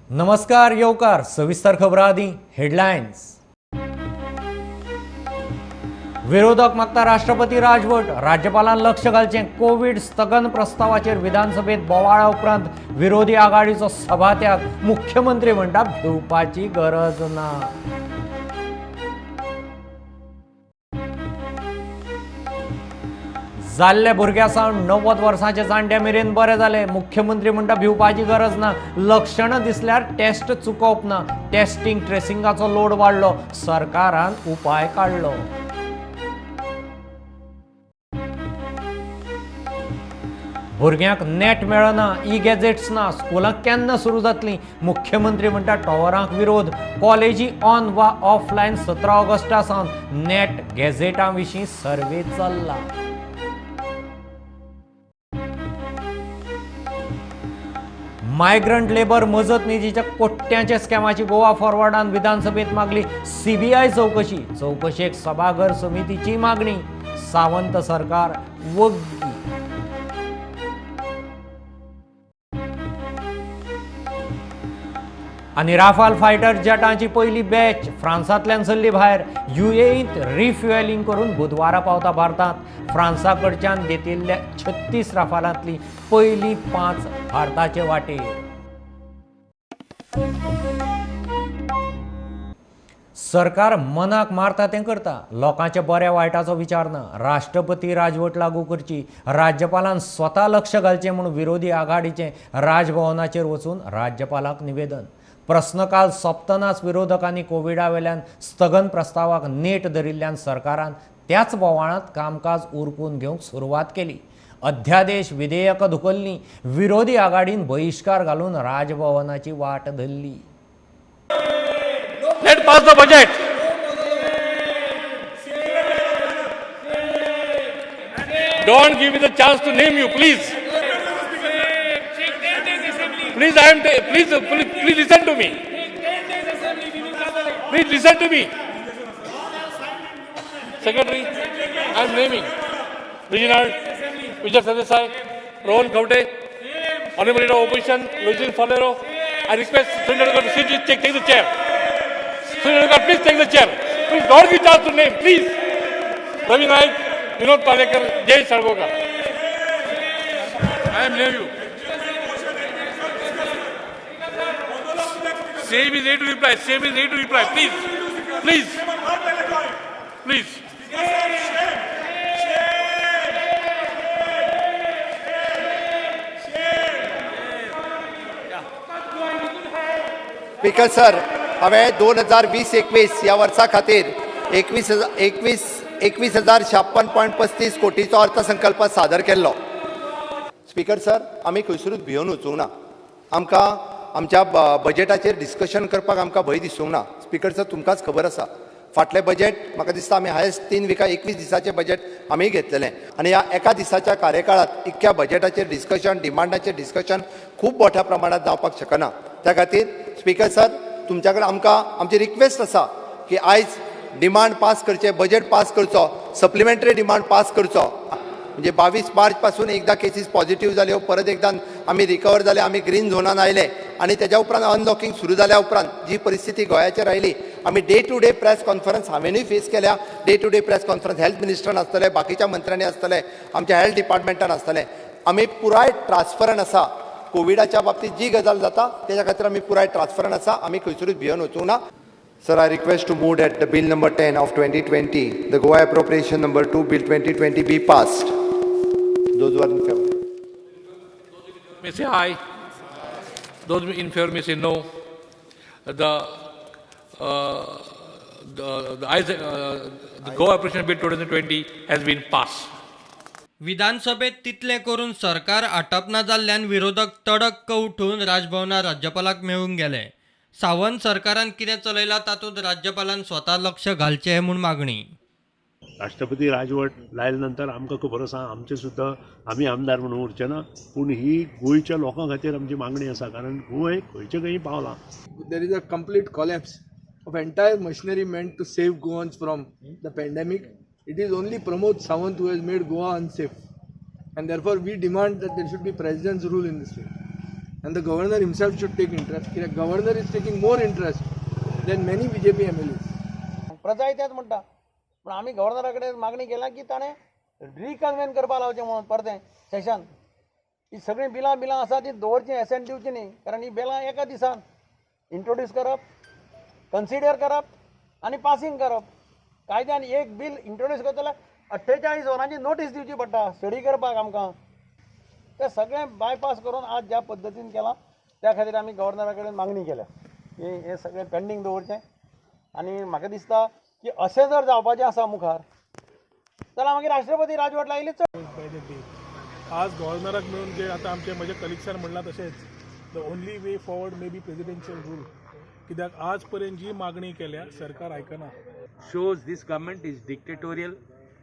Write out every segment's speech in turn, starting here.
नमस्कार येवकार सविस्तर खबरां आदी हेडलायन्स. विरोधक मागता राष्ट्रपती राजवट, राज्यपालान लक्ष घालचें. कोवीड स्थगन प्रस्तावाचेर विधानसभेत बोवाळा उपरांत विरोधी आघाडीचो सभात्याग. मुख्यमंत्री म्हणटा भिवपाची गरज ना. जाल्ले भुरग्या सावन 90 वर्सांचे जाणट्या मेरेन बरे जाले. मुख्यमंत्री म्हणटा भिवपाची गरज ना. लक्षणां दिसल्यार टेस्ट चुकोवप ना. टेस्टिंग ट्रेसिंगाचो लोड वाडलो, सरकारान उपाय काडलो. भुरग्यांक नेट मेळना, ई गॅजेट्स ना, स्कुलां केन्ना सुरू जातलीं? मुख्यमंत्री म्हणटा टॉवरांक विरोध. कॉलेजी ऑन वा ऑफलायन 17 ऑगस्टा सावन नेट गॅजेटां विशीं सर्वे चल्ला. मायग्रंट लेबर मजत निधीच्या कोट्यांच्या स्कॅमाची गोवा फॉरवर्डान विधानसभेत मागली सीबीआय चौकशी. चौकशेक सभाघर समितीची मागणी. सावंत सरकार वग्गी. आनी राफाल फायटर जेटांची पयली बॅच फ्रांसांतल्यान सरली भायर. युएईंत रिफ्युएलिंग करून बुधवारा पावता भारतांत. फ्रांसा कडच्यान घेतिल्ल्या 36 राफालांतली पयली 5 भारताचे वाटेर. सरकार मनाक मारता तें करता, लोकांच्या बऱ्या वायटाचो विचार ना. राष्ट्रपती राजवट लागू करची, राज्यपालान स्वता लक्ष घालचें म्हूण विरोधी आघाडीचें राजभवनाचेर वचून राज्यपालाक निवेदन. प्रस्नकाल सोंपतनाच विरोधकांनी कोविडा वेल्यान स्थगन प्रस्तावाक नेट धरिल्ल्यान सरकारान त्याच बोवाळांत कामकाज उरकून घेवंक सुरवात केली. अध्यादेश विधेयकां धुकल्लीं. विरोधी आघाडीन बहिश्कार घालून राजभवनाची वाट धरली. Let pass the budget. Don't give me the chance to name you, please. Please, I am. Please, please, please listen to me. Please listen to me. Secretary, I am naming. Reginald, Vijay Sardesai, Rohan Khaunte, Honorable Leader of Opposition, Luis Faleiro. I request Sunil to sit, take the chair. Sunil, please take the chair. Please don't give chance to name, please. Ravi Naik, Vinod Palekar, Jay Sargokar. I am name you. Same is ready to reply. Same is ready to reply. Please. Please. Please. Speaker sir, हांवें 2020-21 ह्या वर्सा खातीर 21,056.35 कोटीचो अर्थसंकल्प सादर केल्लो. Speaker sir, आमी खंयसरूच भियोन वचूंक ना. आमकां आमच्या बजेटाचेर डिस्कशन करपाक आमकां भंय दिसूंक ना. स्पीकर सर, तुमकांच खबर आसा, फाटलें बजेट म्हाका दिसता आमी हायस्ट 3 विका 21 दिसाचें बजेट आमी घेतलेलें आनी ह्या एका दिसाच्या कार्यकाळांत इतक्या बजेटाचेर डिस्कशन, डिमांडाचेर डिस्कशन खूब मोठ्या प्रमाणात जावपाक शकना. त्या खातीर स्पीकर सर, तुमच्या कडेन आमकां आमची रिक्वेस्ट आसा की आयज डिमांड पास करचें, बजेट पास करचो, सप्लिमेंटरी डिमांड पास करचो. म्हणजे 22 मार्च पासून एकदां केसीस पॉझिटीव जाल्यो, परत एकदां आमी रिकवर जाले, आमी ग्रीन झोनान आयले आनी तेज्या उपरांत अनलॉकींग सुरू जाल्या उपरांत जी परिस्थिती गोंयाचेर आयली, आमी day to day press conference हांवेनूय face केल्या. Day to day press conference health मिनिस्टरान आसतले, बाकीच्या मंत्र्यांनी आसतले, आमच्या हेल्थ डिपार्टमेंटान आसतले. आमी पुराय ट्रान्सपरंट आसा. कोविडाच्या बाबतीत जी गजाल जाता तेज्या खातीर आमी पुराय ट्रान्सपरंट आसा. आमी खंयसरूच भियोन वचूंक ना. Sir, I request to move that the bill number 10 of 2020, the Goa Appropriation number 2 bill 2020 be passed. Those who are in favor. May say aye. Those in favor may say no. The Goa Appropriation Bill 2020 has been passed. विधानसभेत तितलें करून सरकार आटपना जाल्ल्यान विरोधक तडक उठून राजभवनार राज्यपालाक मेळूंक गेले. सावंत सरकारान कितें चलयलां तातूंत राज्यपालान स्वता लक्ष घालचें म्हूण मागणी. राष्ट्रपती राजवट लायल्या नंतर आमकां खबर आसा, आमचें सुद्दां आमी आमदार म्हणून उरचे ना, पूण ही गोंयच्या लोकां खातीर आमची मागणी आसा, कारण गोंय खंयचे खंय पावलां. There is a complete collapse of entire machinery meant to save Goans from the pandemic. It is only Pramod Sawant who has made Goa unsafe, and therefore we demand that there should be president's rule in the state. And the governor himself should take interest कित्याक governor is taking more interest than many BJP MLAs. प्रजाय तेंच म्हणटा, पूण आमी गव्हर्नरा कडेन मागणी केल्या की ताणें रिकन्वेन करपाक लावचें म्हणून परतें सेशन. ही सगळीं बिलां बिलां आसा ती दवरचीं, एसेंट दिवची न्ही, कारण ही बिलां एका दिसान इंट्रोड्यूस करप, कन्सिडर करप आनी पासींग करप. कायद्यान एक बील इंट्रोड्यूस करता जाल्यार 48 वरांची नोटीस दिवची पडटा स्टडी करपाक आमकां. तें सगळें बायपास करून आज ज्या पद्दतीन केलां त्या खातीर आमी गव्हर्नरा कडेन मागणी केल्या की हें सगळें पेंडींग दवरचें. आनी म्हाका दिसता की अशें जर जावपाचें आसा मुखार जाल्यार मागीर राष्ट्रपती राजवट लायली चड. आज गव्हर्नराक मेळून जे आतां आमचे म्हजे कलिग्सान म्हणलां तशेंच the only way forward may be presidential rule, कित्याक आज पर्यंत जी मागणी केल्या सरकार आयकना. Shows this government is dictatorial.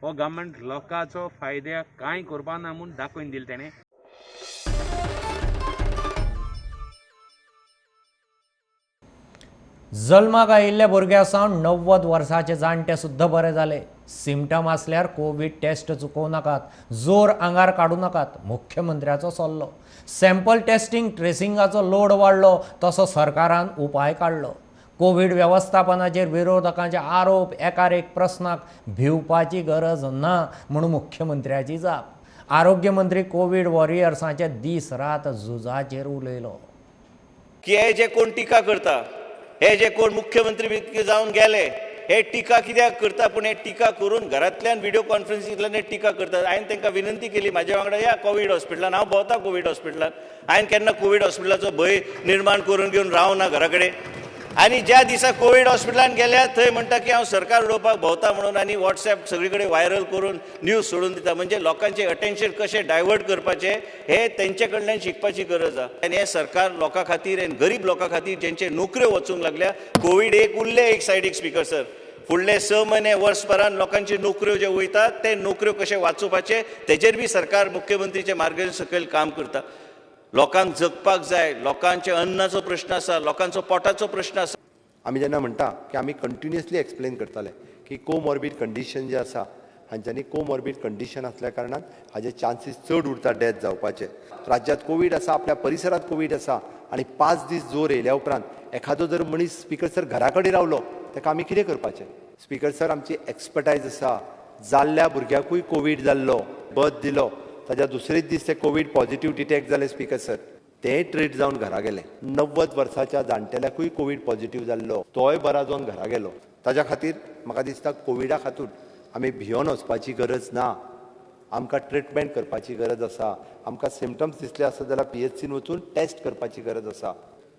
हो गव्हर्मेंट लोकांचो फायद्या कांय करपा ना म्हूण दाखोवन दिलें तेणें. जल्माक आयिल्ल्या भुरग्या सावन 90 वर्साचे जाणटे सुद्दां बरे जाले. सिमटम आसल्यार कोवीड टेस्ट चुकोवं नाकात, जोर आंगार काडूं नाकात, मुख्यमंत्र्याचो सल्लो. सॅम्पल टेस्टिंग ट्रेसिंगाचो लोड वाडलो तसो सरकारान उपाय काडलो. कोवीड वेवस्थापनाचेर विरोधकांचे आरोप, एकार एक प्रस्नाक भिवपाची गरज ना म्हूण मुख्यमंत्र्याची जाप. आरोग्य मंत्री कोवीड वॉरियर्सांचे दीस रात झुजाचेर उलयलो. की हे जे कोण टिका करता, हे जे कोण मुख्यमंत्री जावन गेले, हे टिका कित्याक करता, पूण हे टिका करून घरांतल्यान व्हिडियो कॉन्फरन्सींतल्यान हे टिका करतात. हांवें तांकां विनंती केली, म्हाज्या वांगडा या कोवीड हॉस्पिटलान, हांव भोंवता कोवीड हॉस्पिटलान, हांवें केन्ना कोवीड हॉस्पिटलाचो भंय निर्माण करून घेवन रावना घरा कडेन. आनी ज्या दिसा कोवीड हॉस्पिटलान गेल्या थंय म्हणटा की हांव सरकार उडोवपाक भोंवता म्हणून, आनी वॉट्सएप सगळी कडेन व्हायरल करून न्यूज सोडून दिता. म्हणजे लोकांचें अटेन्शन कशें डायवर्ट करपाचें हें तेंचे कडल्यान शिकपाची गरज आसा. आनी हें सरकार लोकां खातीर आनी गरीब लोकां खातीर जेंचे नोकऱ्यो वचूंक लागल्या, कोवीड एक उरलें एक सायडीक स्पीकर सर, फुडले 6 म्हयने वर्सभरान लोकांच्यो नोकऱ्यो ज्यो वयतात ते नोकऱ्यो कशे वाचोवपाचे तेजेर बी सरकार मुख्यमंत्रीचे मार्गदर्शन सकयल काम करता. लोकांक जगपाक जाय, लोकांचे अन्नाचो प्रश्न आसा, लोकांचो पोटाचो प्रश्न आसा. आमी जेन्ना म्हणटा की आमी कंटिन्युअसली एक्सप्लेन करताले की कोमॉर्बीड कंडिशन जे आसा हांच्यांनी कोमॉर्बीड कंडिशन आसल्या कारणान हाजे चान्सीस चड उरता डेथ जावपाचे. राज्यांत कोवीड आसा, आपल्या परिसरांत कोवीड आसा आनी 5 दीस जोर येयल्या उपरांत एखादो जर मनीस स्पीकर सर घरा कडेन रावलो ताका आमी कितें करपाचें? स्पीकर सर आमची एक्सपर्टायज आसा, जाल्ल्या भुरग्याकूय कोवीड जाल्लो, बथ दिलो, ताज्या दुसरेच दीस ते कोवीड पॉझिटिव्ह डिटेक्ट जाले स्पीकर सर, ते ट्रीट जावन घरा गेले. 90 वर्साच्या जाणटेल्याकूय कोवीड पॉझिटिव्ह जाल्लो, तोय बरा जावन घरा गेलो. ताज्या खातीर म्हाका दिसता कोविडा खातीर आमी भियोन वचपाची गरज ना, आमकां ट्रिटमेंट करपाची गरज आसा. आमकां सिमटम्स दिसले आसत जाल्यार PHCन वचून टेस्ट करपाची गरज आसा.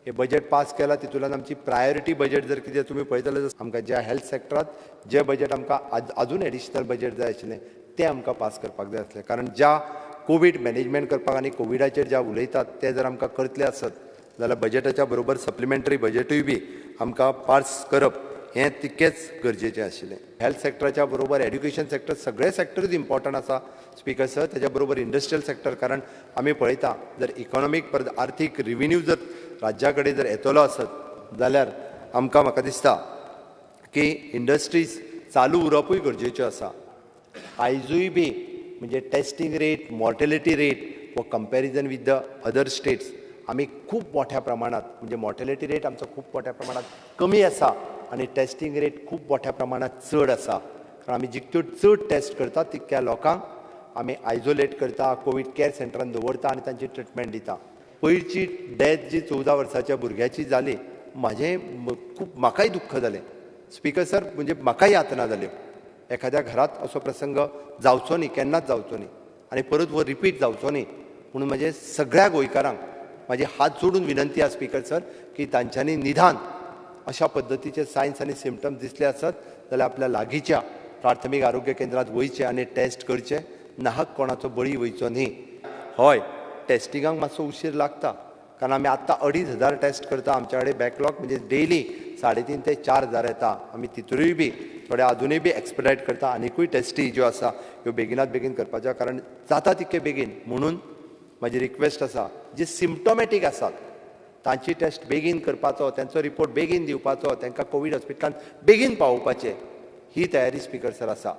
हे बजेट पास केला तितूंतल्यान आमची प्रायोरिटी बजेट जर कितें तुमी पळयतले जाल्यार आमकां ज्या हेल्थ सेक्टरांत जे बजेट आमकां अजून एडिशनल बजेट जाय आशिल्लें तें आमकां पास करपाक जाय आसलें. कारण ज्या कोवीड मॅनेजमेंट करपाक आनी कोविडाचेर ज्या उलयतात ते जर आमकां करतले आसत जाल्यार बजेटाच्या बरोबर सप्लिमेंटरी बजेटूय बी आमकां पास करप हें तितकेंच गरजेचें आशिल्लें. हेल्थ सेक्टराच्या बरोबर एड्युकेशन सेक्टर, सगळे सेक्टरूच इम्पॉर्टंट आसा स्पीकर सर, ताच्या बरोबर इंडस्ट्रियल सेक्टर. कारण आमी पळयता जर इकॉनॉमीक परत आर्थीक रिविन्यू जर राज्या कडेन जर येतलो आसत जाल्यार आमकां म्हाका दिसता की इंडस्ट्रीज चालू उरपूय गरजेच्यो आसा. आयजूय बी म्हणजे टेस्टिंग रेट, मॉर्टेलिटी रेट व comparison with the other states आमी खूब मोठ्या प्रमाणात, म्हणजे मॉर्टेलिटी रेट आमचो खूब मोठ्या प्रमाणात कमी आसा आनी टेस्टिंग रेट खूब मोठ्या प्रमाणात चड आसा. कारण आमी जितक्यो चड टेस्ट करता तितक्या लोकांक आमी आयजोलेट करता, कोवीड केअर सेंटरान दवरता आनी तांची ट्रिटमेंट दिता. पयरची डेथ जी 14 वर्साच्या भुरग्याची जाली, म्हाजें खूब म्हाकाय दुख्ख जालें स्पीकर सर, म्हणजे म्हाकाय यातना जाल्यो. एखाद्या घरात असो प्रसंग जावचो न्ही, केन्नाच जावचो न्ही आनी परत हो रिपीट जावचो न्ही म्हणून म्हजे सगळ्या गोंयकारांक म्हाजी हात जोडून विनंती आसा स्पीकर सर की तांच्यांनी निदान अशा पद्दतीचे सायन्स आनी सिमटम्स दिसले आसत जाल्यार आपल्या लागींच्या प्राथमीक आरोग्य केंद्रांत वयचें आनी टेस्ट करचें, नाहक कोणाचो बळी वयचो न्ही. हय, टेस्टिंगाक मातसो उशीर लागता कारण आमी आत्तां 2500 टेस्ट करता, आमच्या कडेन बॅकलॉग म्हणजे डेली 3.5 ते 4 हजार येता. आमी तितूरूय बी थोडे आजुनूय बी एक्सपेडायट करता, आनिकूय टेस्टी ज्यो आसा ह्यो बेगिनात बेगीन करपाच्यो, कारण जाता तितके बेगीन. म्हणून म्हाजी रिक्वेस्ट आसा जे सिमटोमॅटीक आसात तांची टेस्ट बेगीन करपाचो, तांचो रिपोर्ट बेगीन दिवपाचो, तांकां कोवीड हॉस्पिटलांत बेगीन पावोवपाचें, ही तयारी स्पीकर सर आसा.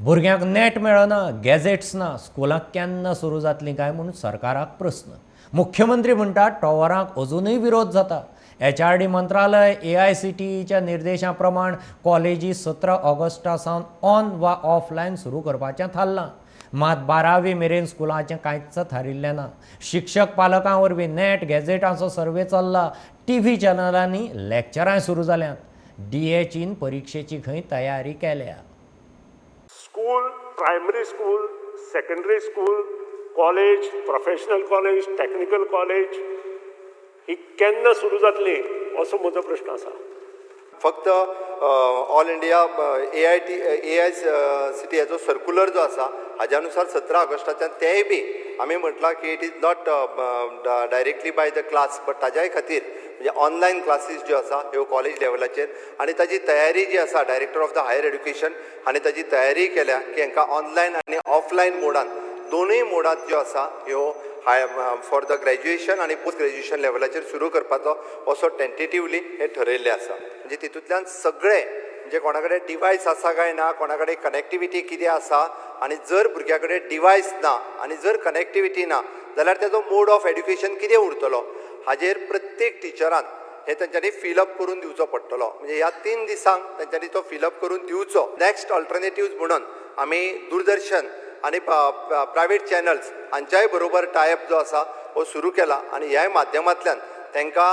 भुरग्यांक नेट मेळना, गॅझेट्स ना, स्कुलां केन्ना सुरू जातलीं काय म्हूण सरकाराक प्रस्न. मुख्यमंत्री म्हणटा टॉवरांक अजुनूय विरोध जाता. HRD मंत्रालय AICTEच्या निर्देशा प्रमाण कॉलेजी 17 ऑगस्टा सावन ऑन वा ऑफलायन सुरू करपाचें थारलां. मात 12वी मेरेन स्कुलाचें कांयच थारिल्लें ना. शिक्षक पालकां वरवीं नेट गॅझेटांचो सर्वे चल्ला. टीव्ही चॅनलांनी लॅक्चरांय सुरू जाल्यांत. DHEन परिक्षेची खंय तयारी केल्या. School, primary school, secondary school, college, professional college, technical college ही केन्ना सुरू जातली असो म्हजो प्रश्न आसा. फक्त ऑल इंडिया AICTEचो सर्कुलर जो आसा हाज्या अनुसार 17 ऑगस्टाच्यान तेंय बी आमी म्हटलां की it is not directly by the class, but ताज्याय खातीर म्हणजे ऑनलायन क्लासीस ज्यो आसा ह्यो कॉलेज लेवलाचेर आनी ताजी तयारी जी आसा director of the higher education हांणी ताजी तयारी केल्या की हांकां ऑनलायन आनी ऑफलायन मोडान दोनूय मोडांत ज्यो आसा ह्यो हाय फॉर the graduation आनी पोस्ट ग्रॅज्युएशन लेवलाचेर सुरू करपाचो असो टेंटेटिवली हें ठरयल्लें आसा. म्हणजे तितूंतल्यान सगळें म्हणजे कोणा कडेन डिवायस आसा काय ना, कोणा कडेन कनेक्टिविटी कितें आसा आनी जर भुरग्या कडेन डिवायस ना आनी जर कनेक्टिविटी ना जाल्यार तेजो मोड ऑफ एड्युकेशन कितें उरतलो हाजेर प्रत्येक टिचरान हे तेंच्यांनी फिलअप करून दिवचो पडटलो. म्हणजे ह्या 3 दिसांक तेंच्यांनी तो फिलअप करून दिवचो. नॅक्स्ट अल्टरनेटिव्ज म्हणून आमी दूरदर्शन आनी प्रायवेट चॅनल्स हांच्याय बरोबर टायप जो आसा हो सुरू केला आनी ह्याय माध्यमांतल्यान तांकां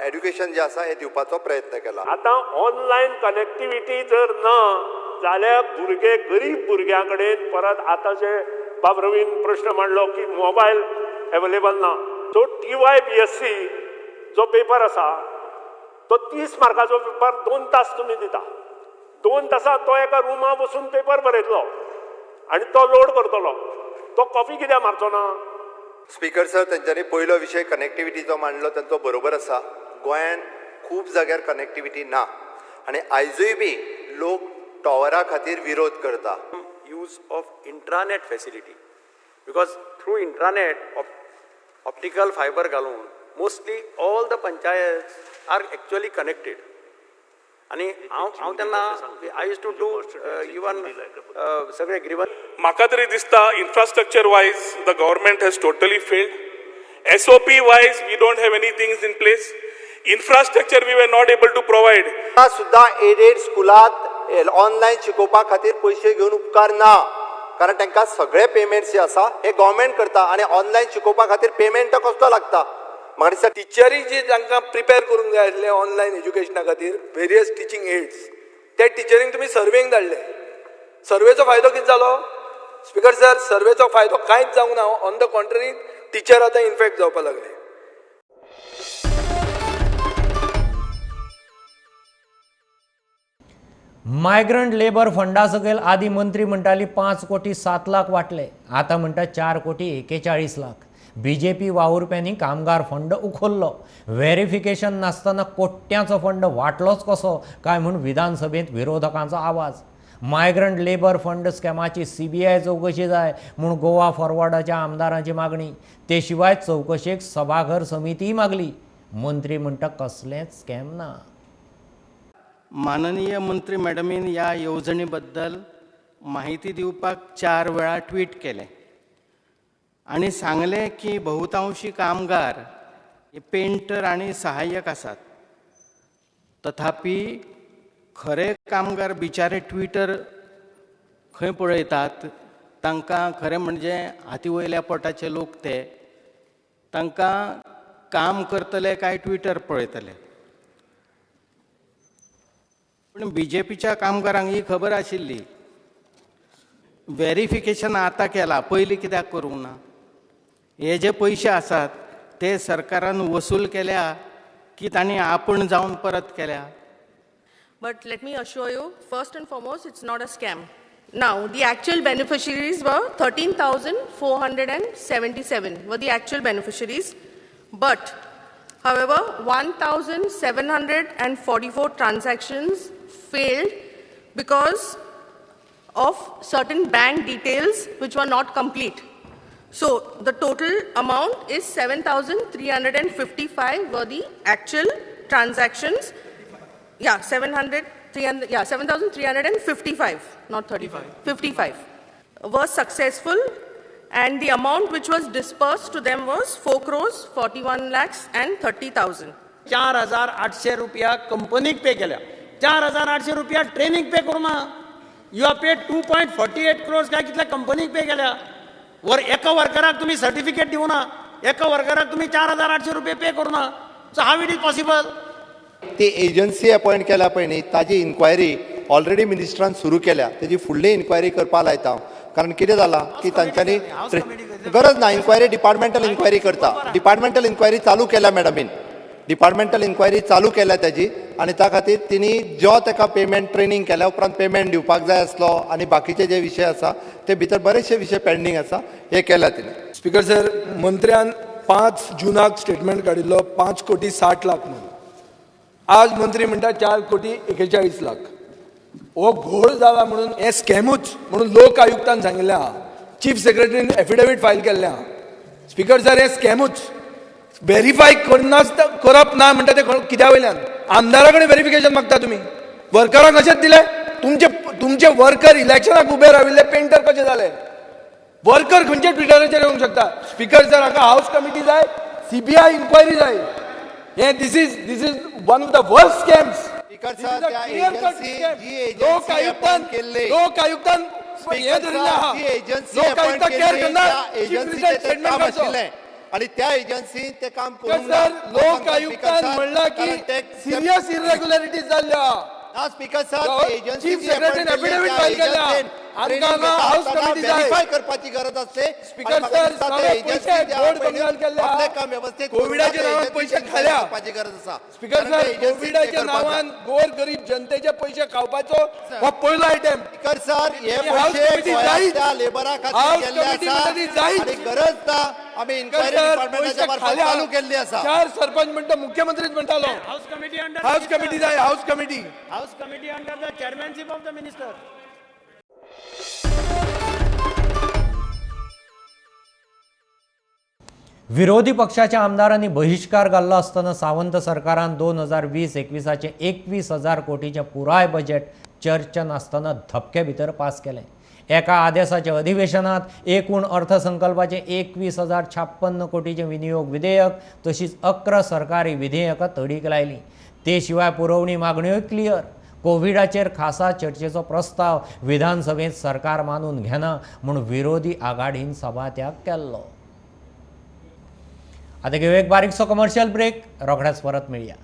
एड्युकेशन जें आसा हें दिवपाचो प्रयत्न केला. आतां ऑनलायन कनेक्टिविटी जर ना जाल्यार भुरगे गरीब भुरग्यां कडेन परत आतां जे बाब रवीन प्रश्न मांडलो की मोबायल एवेलेबल ना, सो TYBSc जो पेपर आसा तो 30 मार्काचो पेपर 2 तास तुमी दिता. 2 तासांत तो एका रुमा बसून पेपर बरयतलो आनी तो लोड करतलो. तो कॉपी कित्याक मारचो ना? स्पीकर सर, तेंच्यांनी पयलो विशय कनेक्टिविटीचो मांडलो तेंचो बरोबर आसा. गोंयान खूब जाग्यार कनेक्टिविटी ना आनी आयजूय बी लोक टॉवरा खातीर विरोध करता. Use of intranet facility, because through intranet optical fibre घालून mostly all the panchayat are actually connected. आनी हांव तेन्ना I use to do even सगळे ग्रिवन. म्हाका तरी दिसता infrastructure wise the government has totally failed. SOP wise we don't have any things in place. Infrastructure we were not able to provide. सुद्दां added स्कुलांत online शिकोवपा खातीर पयशे घेवन उपकार ना, कारण तांकां सगळे पेमेंट्स जे आसा हे गव्हर्मेंट करता आनी ऑनलायन शिकोवपा खातीर पेमेंट कसलो लागता. म्हाका दिसता टिचरी जी तांकां प्रिपेर करूंक जाय आसले ऑनलायन एज्युकेशना खातीर वेरियस टिचींग एड्स, त्या टिचरींक तुमी सर्वेंक धाडले. सर्वेचो फायदो कितें जालो? स्पीकर सर, सर्वेचो फायदो कांयच जावंक ना. ऑन the contrary teacher आतां इन्फेक्ट जावपाक लागले. मायग्रंट लेबर फंडा सकयल आदी मंत्री म्हणटाली 5 कोटी 7 लाख वाटले, आतां म्हणटा 4 कोटी 41 लाख. बीजेपी वावुरप्यांनी कामगार फंड उखल्लो. व्हेरिफिकेशन नासतना कोट्यांचो फंड वाटलोच कसो काय म्हूण विधानसभेंत विरोधकांचो आवाज. मायग्रंट लेबर फंड स्कॅमाची CBI चवकशी जाय म्हूण गोवा फॉरवर्डाच्या आमदारांची मागणी. ते शिवाय चवकशेक सभाघर समितीय मागली. मंत्री म्हणटा कसलेंच स्कॅम ना. माननीय मंत्री मॅडमीन ह्या येवजणे बद्दल माहिती दिवपाक 4 वेळा ट्वीट केलें आनी सांगलें की बहुतांशी कामगार हे पेंटर आनी सहाय्यक आसात. तथापी खरे कामगार बिचारे ट्विटर खंय पळयतात, तांकां खरें म्हणजे हाती वयल्या पोटाचे लोक ते, तांकां काम करतले काय ट्विटर पळयतले. पूण बीजेपीच्या कामगारांक ही खबर आशिल्ली. व्हेरिफिकेशन आतां केलां, पयलीं कित्याक करूंक ना? हे जे पयशे आसात ते सरकारान वसूल केल्या की तांणी आपूण जावन परत केल्या? But let me assure you, first and foremost, it's not a scam. Now, the actual beneficiaries were 13,477 were the actual beneficiaries. But, however, 1,744 transactions failed because of certain bank details which were not complete. So, the total amount is 7,355 were the actual transactions. Yeah, 700. 7,355, not 35, 55 were successful, and the amount which was disbursed to them was 4 crores 41 lakhs and 30,000. 4,800 रुपया कंपनीक pay केल्या, 4,800 रुपया ट्रेनीक pay करूं ना. You are paid 2.48 crores काय कितल्या कंपनीक pay केल्या. वर एका वर्कराक तुमी सर्टिफिकेट दिवना, एका वर्कराक तुमी 4,800 रुपये पे करूं ना. So how it is possible? ती एजन्सी अपॉयंट केल्या पळय न्ही, ताजी इन्क्वायरी ऑलरेडी मिनिस्टरान सुरू केल्या. तेजी फुडली इन्क्वायरी करपा लायता हांव. कारण कितें जालां की तांच्यांनी गरज ना इन्क्वायरी, डिपार्टमेंटल इन्क्वायरी करता. डिपार्टमेंटल इन्क्वायरी चालू केल्या मॅडमीन, डिपार्टमेंटल इन्क्वायरी चालू केल्या ताजी, आनी त्या खातीर तिणी जो ताका पेमेंट ट्रेनींग केल्या उपरांत पेमेंट दिवपाक जाय आसलो आनी बाकीचे जे विशय आसा ते भितर बरेचशे विशय पेंडींग आसा, हे केल्या तिणें. स्पीकर सर, मंत्र्यान 5 जूनाक स्टेटमेंट काडिल्लो 5 कोटी 60 लाख म्हणून. आज मंत्री म्हणटा 4 कोटी 41 लाख. हो घोळ जाला म्हणून हे स्कॅमूच म्हणून लोक आयुक्तान सांगिल्लें आहा, चीफ सेक्रेटरीन एफिडेवीट फायल केल्लें आहा. स्पीकर सर, हे स्कॅमूच व्हेरीफाय करनासता करप ना म्हणटा ते कित्या वयल्यान? आमदारा कडेन व्हेरिफिकेशन मागता तुमी. वर्करांक कशेंच दिले? तुमचे वर्कर इलेक्शनाक उबे राविल्ले पेंटर कशे जाले? वर्कर खंयचे ट्विटराचेर येवंक शकता? स्पीकर सर, हाका हावस कमिटी जाय, सीबीआय इन्क्वायरी जाय. हे this is one of the worst scams. लोक आयुक्तान लोक आयुक्तान हे धरिल्लें आहा. लोक आयुक्त केअर करना, स्टेटमेंट काडचो. आणि त्या एजन्सीन ते काम करूंक ना. लोक आयुक्तान म्हणलां की सिरियस इरेग्युलरिटीज जाल्ल्या. ना स्पीकर सर, चीफ सेक्रेटरीन एफिडेवीट फायल केल्या. आमकां हावस कमिटी जाय, व्हेरीफाय करपाची गरज आसते. स्पीकर सर, सगळे पयशे गोड बंगाल केल्ले आपलें काम व्यवस्थीत कोविडाच्या नांवान पयशे खाल्या. करपाची गरज आसा. स्पीकर सर, कोविडाच्या नांवान गोर गरीब जनतेचे पयशे खावपाचो हो पयलो आयटम. स्पीकर सर, हे पयशे त्या लेबरा खातीर गेल्ले आसा आनी गरज ना. आमी इन्क्वायरी डिपार्टमेंटाच्या मार्फत चालू केल्ली आसा. 4 सरपंच म्हणटा मुख्यमंत्रीच म्हणटालो हावस कमिटी जाय, house committee. House committee under the chairmanship of the minister. विरोधी पक्षाच्या आमदारांनी बहिश्कार घाल्लो आसतना सावंत सरकारान 2020-21 21,000 कोटीचें पुराय बजेट चर्चा नासतना धपके भितर पास केलें. एका आदेशाच्या अधिवेशनात एकूण अर्थसंकल्पाचें 21,056 कोटीचें विनियोग विधेयक तशीच 11 सरकारी विधेयकां तडीक लायलीं. ते शिवाय पुरवणी मागण्योय क्लियर. कोविडाचेर खासा चर्चेचो प्रस्ताव विधानसभेंत सरकार मानून घेना म्हूण विरोधी आघाडीन सभात्याग केल्लो. आतां घेवया एक बारीकसो कमर्शियल ब्रेक, रोखड्याच परत मेळया.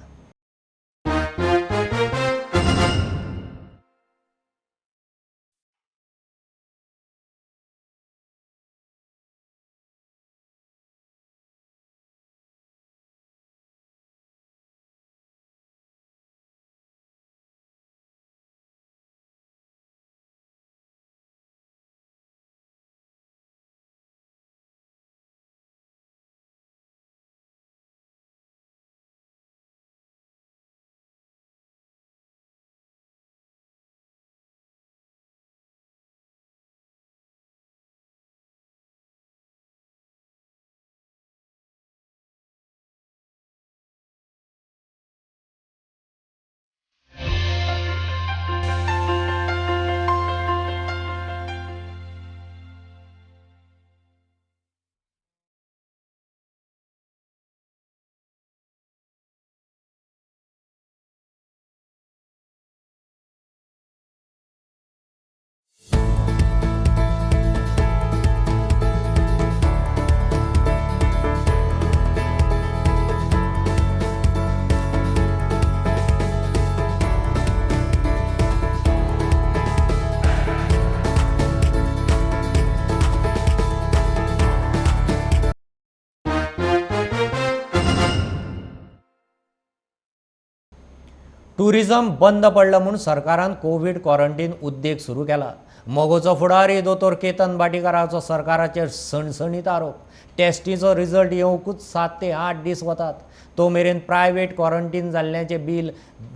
टुरिझम बंद पडलं म्हूण सरकारान कोवीड क्वॉरंटीन उद्देग सुरू केला. मगोचो फुडारी दोतोर केतन भाटीकाराचो सरकाराचेर सणसणीत आरोप. टेस्टीचो रिजल्ट येवंकूच 7 ते 8 दीस वतात. तो मेरेन प्रायवेट क्वॉरंटीन जाल्ल्याचें बील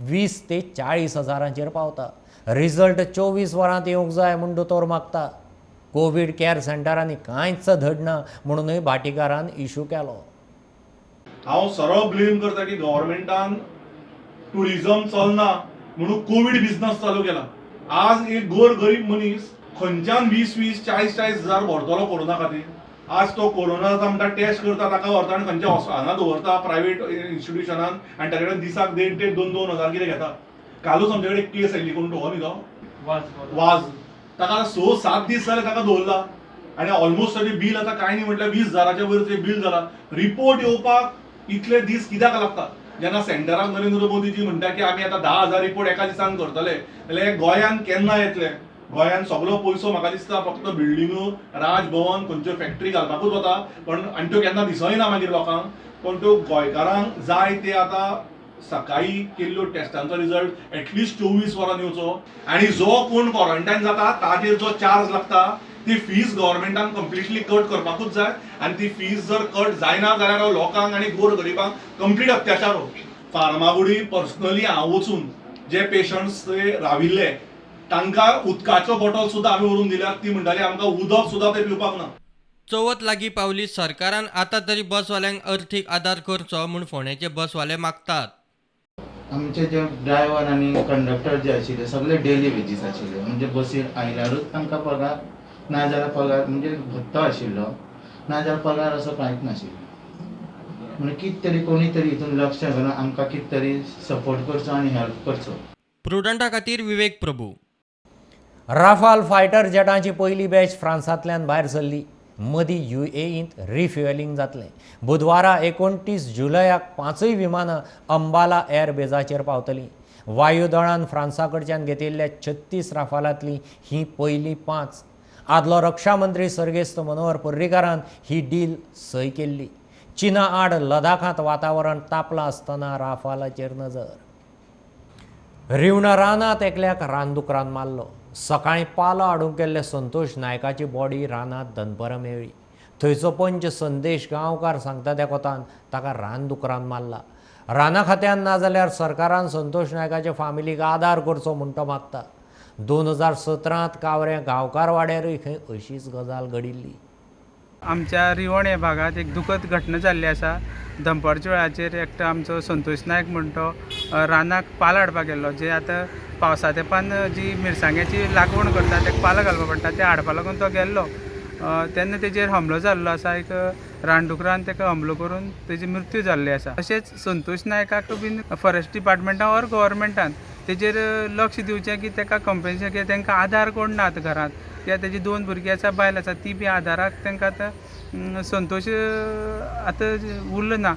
20 ते 40 हजारांचेर पावता. रिजल्ट 24 वरांत येवंक जाय म्हूण दोतोर मागता. कोवीड कॅर सेंटरांनी कांयच धडना म्हणूनय भाटीकारान इशू केलो. हांव सरळ ब्लेम करता की गव्हर्मेंटान टुरिझम चलना म्हणून कोवीड बिझनस चालू केला. आज एक गोर गरीब मनीस खंयच्यान 20-20, 40-40 हजार भरतलो कोरोना खातीर? आज तो कोरोना जाता म्हणटा, टेस्ट करता, ताका व्हरता आनी खंयच्या हांगा दवरता प्रायवेट इन्स्टिट्युशनान आनी ताचे कडेन दिसाक 1,500-1,500, 2-2 हजार कितें घेता. कालूच आमचे कडेन केस आयिल्ली, कोण तो न्ही तो वाज, ताका 6-7 दीस जाले ताका दवरला आनी ऑलमोस्ट ताजें बील आतां कांय न्ही म्हटल्यार 20 हजाराच्या वयर तें बील जाला. रिपोर्ट येवपाक इतले दीस कित्याक लागता? जेन्ना सेंटराक नरेंद्र मोदीजी म्हणटा की आमी आतां 10,000 रिपोर्ट एका दिसान करतले, जाल्यार गोंयांत केन्ना येतले? गोंयांत सगलो पयसो म्हाका दिसता फक्त बिल्डिंगो, राजभवन, खंयच्यो फॅक्टरी घालपाकूच वता, पण आनी त्यो केन्ना दिसय ना मागीर लोकांक. पण त्यो गोंयकारांक जाय ते आतां सकाळी केल्ल्यो टेस्टांचो रिजल्ट एटलिस्ट 24 वरां येवचो आनी जो कोण क्वॉरंटायन जाता ताजेर जो चार्ज लागता ती फीज गव्हर्मेंटान कंप्लिटली कट करपाकूच जाय आनी ती फीज जर कट जायना जाल्यार लोकांक आनी गोर गरिबांक कंप्लीट अत्याचार हो. फार्मागुडी पर्सनली हांव वचून जे पेशंट्स राविल्ले तांकां उदकाचो बॉटल सुद्दां आमी व्हरून दिल्यात, ती म्हणटाली आमकां उदक सुद्दां ते पिवपाक ना. चवथ लागीं पावली, सरकारान आतां तरी बसवाल्यांक अर्थीक आदार करचो म्हूण फोंडेचे बसवाले मागतात. आमचे जे ड्रायव्हर आनी कंडक्टर जे आशिल्ले सगळे डेली वेजीस आशिल्ले, म्हणजे बसीर आयल्यारूच तांकां पगार, ना जाल्यार पगार म्हणजे भत्तो आशिल्लो, ना जाल्यार पगार असो कांयच नाशिल्लो. म्हणून कितें तरी कोणी तरी हितून लक्ष घालून आमकां कितें तरी सपोर्ट करचो आनी हेल्प करचो. प्रुडंटा खातीर विवेक प्रभू. राफाल फायटर जेटांची पयली बॅच फ्रांसांतल्यान भायर सरली. मदीं युएईंत रिफ्युएलिंग जातलें. बुधवारा 29 जुलयाक 5 विमानां अंबाला एअरबेजाचेर पावतलीं. वायुदळान फ्रांसा कडच्यान घेतिल्ल्या 36 राफालांतलीं हीं पयलीं 5. आदलो रक्षा मंत्री सर्गेस्त मनोहर पर्रीकारान ही डील सय केल्ली. चीना आड लडाखांत वातावरण तापलां आसतना राफालाचेर नजर. रिवणा रानांत एकल्याक रानदुकरान मारलो. सकाळीं पालो हाडूंक गेल्ले संतोष नायकाची बॉडी रानांत दनपरां मेळ्ळी. थंयचो पंच संदेश गांवकार सांगता त्या कोतान ताका रानदुकरान मारला. राना खात्यान नाजाल्यार सरकारान संतोष नायकाच्या फामिलीक आदार करचो म्हूण तो मागता. 2017 कावऱ्या गांवकार वाड्यारूय खंय अशीच गजाल घडिल्ली. आमच्या रिवण ह्या भागांत एक दुखद घटना जाल्ली आसा. दनपारच्या वेळाचेर एकटो आमचो संतोष नायक म्हण तो रानाक पालो हाडपाक गेल्लो, जे आतां पावसा तेंपान जी मिरसांग्याची लागवण करता ताका पालो घालपाक पडटा, ते हाडपा लागून तो गेल्लो. तेन्ना तेजेर हमलो जाल्लो आसा. एक रानडुकरान ताका हमलो करून तेजी मृत्यू जाल्ली आसा. तशेंच संतोष नायकाक बीन फॉरेस्ट डिपार्टमेंटान ऑर गव्हर्मेंटान तेजेर लक्ष दिवचें की ताका कंपेन्सेशन, कित्याक तांकां आदार कोण ना आतां घरांत, कित्याक तेजी 2 भुरगीं आसा, बायल आसा, ती बी आदाराक तांकां आतां संतोष आतां उरलो ना.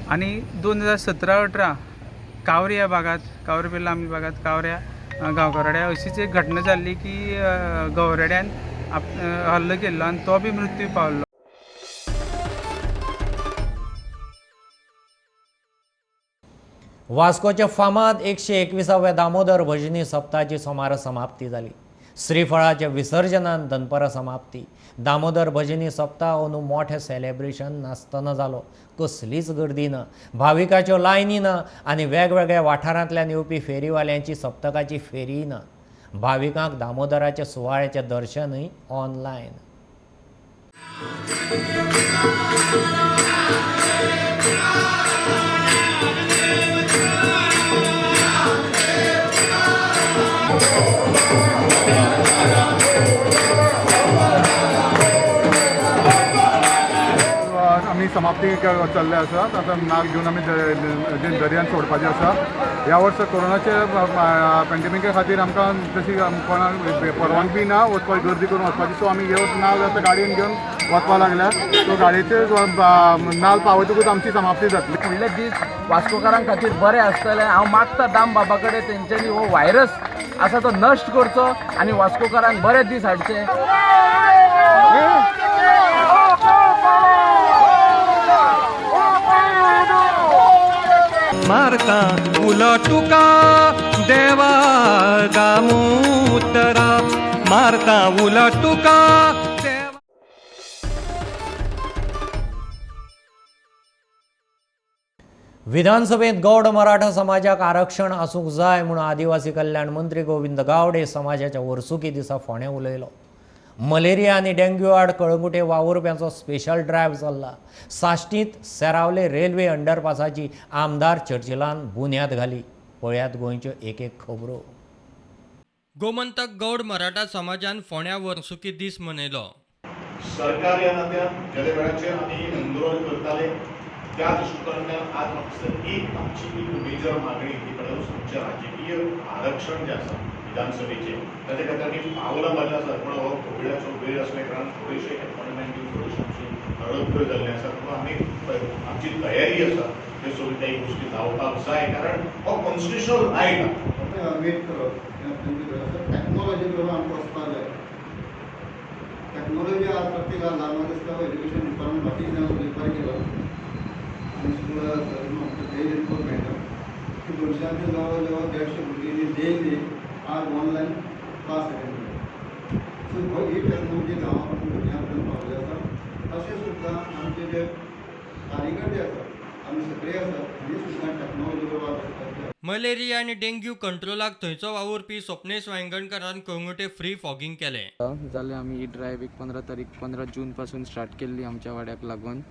आनी 2017-18 कावरे ह्या भागांत, कावरे बेल्ला आमच्या भागांत कावऱ्या गांवकारवाड्या अशीच एक घटना जाल्ली की गवरेड्यान हल्लो केल्लो आनी तो बी मृत्यू पावल्लो. वास्कोच्या फामाद 121व्या दामोदर भजनी सप्ताहाची सोमारा समाप्ती जाली. श्रीफळाच्या विसर्जनान दनपरां समाप्ती. दामोदर भजनी सप्ताह अंदू मोठें सेलेब्रेशन नासतना जालो. कसलीच गर्दी ना, भाविकाच्यो लायनी ना आनी वेगवेगळ्या वाठारांतल्यान येवपी फेरीवाल्यांची सप्तकाची फेरी ना. भाविकांक दामोदराच्या सुवाळ्याचें दर्शनूय ऑनलायन. आमी समाप्ती चल्ले आसा. आतां नाग घेवन आमी दर्यान सोडपाचें आसा. ह्या वर्सा कोरोनाच्या पेंडेमिका खातीर आमकां तशी कोणाक परवानगी ना वचपाची, गर्दी करून वचपाची. सो आमी येवन नाल आतां गाडयेन घेवन वचपाक लागल्या. सो गाडयेचेर नाल पावयतकूच आमची समाप्ती जातली. फुडले दीस वास्कोकारां खातीर बरे आसतले. हांव मागता दाम बाबा कडेन तेंच्यांनी हो व्हायरस आसा तो नश्ट करचो आनी वास्कोकारांक बरे दीस हाडचे. मारता उलो तुका देवा दामोदरा, मारता उलो तुका. विधानसभेत गौड मराठा समाजाक आरक्षण आसूंक जाय म्हूण आदिवासी कल्याण मंत्री गोविंद गावडे समाजाच्या वर्सुकी दिसा फोंडें उलयलो. मलेरिया आनी डेंग्यू आड कळंगुटे वावुरप्यांचो स्पेशल ड्रायव्ह चल्ला. साश्टींत सेरावले रेल्वे अंडरपासाची आमदार चर्चिलान बुन्याद घाली. पळयात गोंयच्यो एक एक खबरो. गोमंतक गौड मराठा समाजान फोंड्या वर्सुकी दीस मनयलो. सरकार ह्या नात्यान गेल्या वेळाचेर आमी आंदोलन करताले त्या दृश्टिकोनांतल्यान आज म्हाका एक आमची एक मेजर मागणी ती म्हणल्यार आमचें राजकीय आरक्षण जें आसा विधानसभेचें ताच्या खातीर आमी पावलां मारलीं आसात. पूण हो कोविडाचो वेळ आसल्या कारणान थोडेशे एपॉयंटमेंट दिवन थोडेशे आमची अडखळ जाल्ली आसा. पूण आमी आमची तयारी आसा त्यो सगळ्यो त्या गोश्टी जावपाक जाय कारण हो कॉन्स्टिट्युशनल रायट आसा. वेट करप टॅक्नोलॉजी बरोबर आमकां वचपाक जाय. टॅक्नोलॉजी आज प्रत्येक आज ल्हान दिसता एज्युकेशन डिपार्टमेंट बाकी बरें केलो आनी स्कूल डेली रिपोर्ट मेळटा की 200 जवळ जवळ 150 भुरगीं डेली आज ऑनलायन क्लास अटेंड करता. सो ही टॅक्नोलॉजी गांवां भुरग्यां पर्यंत पावली आसा. तशें सुद्दां आमचे जे कार्यकर्ते आसात आमी सगळे आसात हांणी सुद्दां टॅक्नोलॉजी बरोबर वचपाक. मलेरिया आनी डेंग्यू कंट्रोलाक थंयचो वावुरपी स्वप्नेश वायंगणकारान कळंगूटे फ्री फॉगिंग केलें. जालें आमी ही ड्रायव्ह एक 15 तारीख 15 जून पासून स्टार्ट केल्ली आमच्या वाड्याक लागून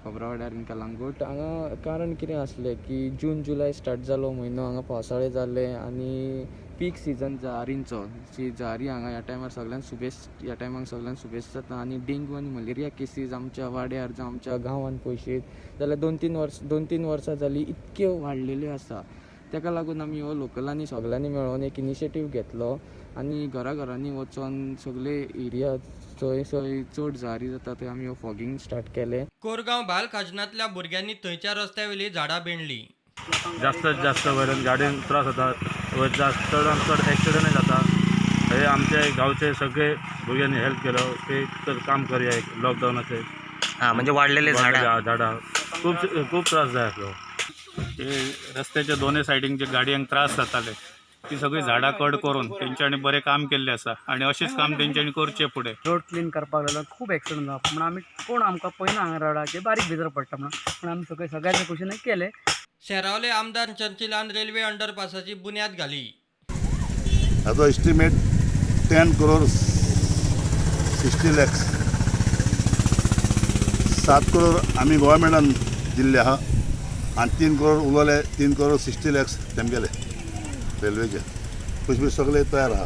खोबरा वाड्यार इन कलांगूट. हांगा कारण कितें आसलें की जून जुलय स्टार्ट जालो म्हयनो, हांगा पावसाळे जाले आनी पीक सिजन जहारींचो, जी जहारी हांगा ह्या टायमार सगळ्यांत सुबेज, ह्या टायमाक सगळ्यांत सुबेज जाता आनी डेंग्यू आनी मलेरिया केसीस आमच्या वाड्यार जावं आमच्या गांवांत पळयशीत जाल्यार 2-3 वर्सां जालीं इतक्यो वाडलेल्यो आसा. ताका लागून आमी हो लोकलांनी सगळ्यांनी मेळोन एक इनिशिएटीव घेतलो आनी घरा घरांनी वचोन सगळे एरिया जंय जंय चड जहारी जाता थंय आमी हो फॉगिंग स्टार्ट केलें. कोरगांव बाल खाजनांतल्या भुरग्यांनी थंयच्या रस्त्यावेली झाडां बेणली. जास्त जास्त वयल्यान गाडयेन त्रास जाता, चडान चड एक्सिडंटय जाता. हे आमचे गांवचे सगळे भुरग्यांनी हेल्प केलो ते तर काम करया लॉकडावनाचे. हां, म्हणजे वाडलेले झाडां झाडां खूब खूब त्रास जाय आसलो. ते रस्त्याच्या दोनूय सायडीन जे गाडयांक त्रास जाताले ती सगळीं झाडां कट करून तेंच्यांनी बरें काम केल्लें आसा आनी अशेंच काम तेंच्यांनी करचें फुडें. रोड क्लीन करपाक लागलो खूब एक्सिडंट जावप म्हणून आमी कोण आमकां पळयना हांगा रोडाचेर बारीक भितर पडटा म्हणून, पूण आमी सगळे सगळ्याच्या खुशीन केलें. सेरावले आमदार चर्चिलान रेल्वे अंडरपासाची बुन्याद घाली. हाचो एस्टिमेट 10 करोड 60 लॅक्स. 7 करोड आमी गव्हर्मेंटान दिल्ले आहा आनी 3 करोड उरले, 3 करोड 60 लॅक्स तेमगेले रेल्वेचे पयशे सगळे तयार आहा.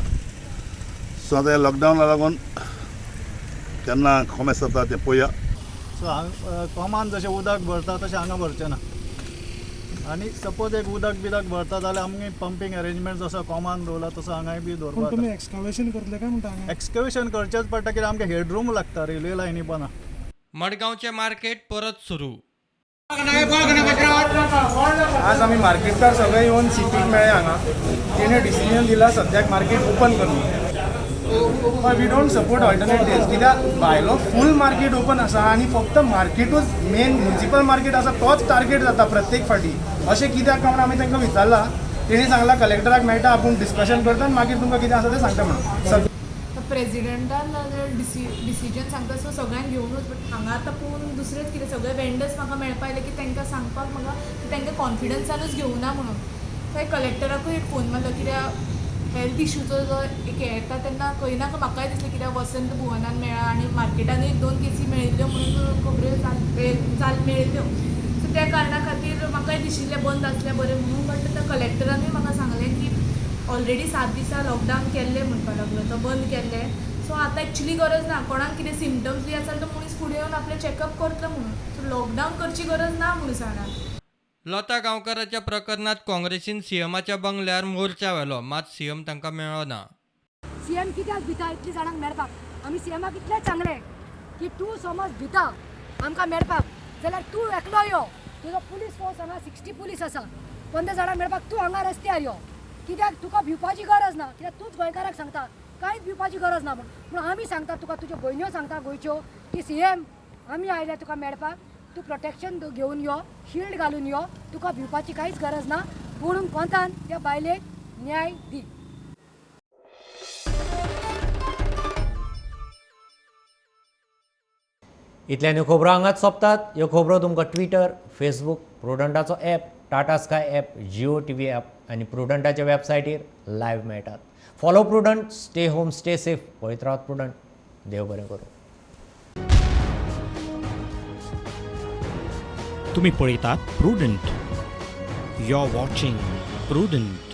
सो आतां ह्या लॉकडावना लागून केन्ना कोमेस जाता तें पळोवया. सो हांगा कोमान जशें उदक भरता तशें हांगा भरचें ना आनी सपोज एक उदक बिदक भरता जाल्यार आमगे पंपींग अरेंजमेंट जसो कोमान दवरला तसो हांगाय बी दवरपाक. तुमी एक्सकवेशन करतले काय म्हणटा? एक्सकवेशन करचेंच पडटा कित्याक आमकां हेडरूम लागता रेल्वे लायनी पण. मडगांवचें मार्केट परत सुरू. आज आमी मार्केटकार सगळे येवन सीपीक मेळ्ळे हांगा. तेणे डिसिजन दिला सद्याक मार्केट ओपन करून. We don't support alternate days कित्याक भायलो फूल मार्केट ओपन आसा आनी फक्त मार्केटूच मेन म्युनिसिपल मार्केट आसा तोच टार्गेट जाता प्रत्येक फावटी. अशें कित्याक काय म्हणून आमी तांकां विचारलां, तेणी सांगलां कलेक्टराक मेळटा आपूण डिस्कशन करता आनी मागीर तुमकां कितें आसा तें सांगता म्हणून. प्रेजिडेंटान डिसिजन सांगता सो सगळ्यांक घेवनूच, बट हांगा आतां पळोवन दुसरेंच कितें सगळे वेंडर्स म्हाका मेळपा आयले की तांकां सांगपाक म्हाका तांकां कॉन्फिडन्सानूच घेवना म्हणून. सो हांवें कलेक्टराकूय एक फोन मारलो कित्याक हेल्थ इशूचो जो एक येता तेन्ना खंय ना खंय म्हाकाय दिसलें कित्याक वसंत भुवनान मेळ्ळा आनी मार्केटानूय 2 केसी मेळिल्ल्यो म्हणून खबऱ्यो मेळिल्ल्यो. सो त्या कारणा खातीर म्हाकाय दिशिल्लें बंद आसलें बरें म्हणून, बट आतां कलेक्टरानूय म्हाका सांगलें की ऑलरेडी 7 दिसां लॉकडावन केल्लें म्हणपाक लागलो तो बंद केल्लें. सो आतां एक्चुली गरज ना, कोणाक कितें सिमटम्स बी आसा जाल्यार तो मनीस फुडें येवन आपलें चॅकअप करतलो म्हणून. सो लॉकडावन करची गरज ना म्हणून सांगला. लता गांवकाराच्या प्रकरणात काँग्रेसीन सीएमाच्या बंगल्यार मोर्चा व्हेलो, मात सीएम तांकां मेळ्ळो ना. सीएम कित्याक भिता इतली जाणांक मेळपाक? आमी सीएमाक इतलें सांगलें की तूं समज भिता आमकां मेळपाक जाल्यार तूं एकलो यो, तुजो पुलीस फोर्स हांगा 60 पुलीस आसा, 15 जाणांक मेळपाक तूं हांगा रस्त्यार यो. कित्याक तुका भिवपाची गरज ना, कित्याक तूंच गोंयकाराक सांगता कांयच भिवपाची गरज ना म्हणून. आमी सांगता तुका, तुज्यो भयण्यो सांगता गोंयच्यो की सीएम आमी आयल्या तुका मेळपाक, तूं प्रोटेक्शन घेवन यो, शिल्ड घालून यो, तुका भिवपाची कांयच गरज ना. पूण कोंतान त्या बायलेक न्याय दी. इतल्यान ह्यो खबरो हांगाच सोंपतात. ह्यो खबरो तुमकां ट्विटर, फेसबूक, प्रुडंटाचो app, Tata Sky app, Jio TV app आनी प्रुडंटाच्या वेबसायटीर लायव्ह मेळटात. Follow Prudent, stay home, stay safe. पळयत रावात प्रुडंट. देव बरें करूं. तुम्ही पळयतात Prudent. You are watching prudent.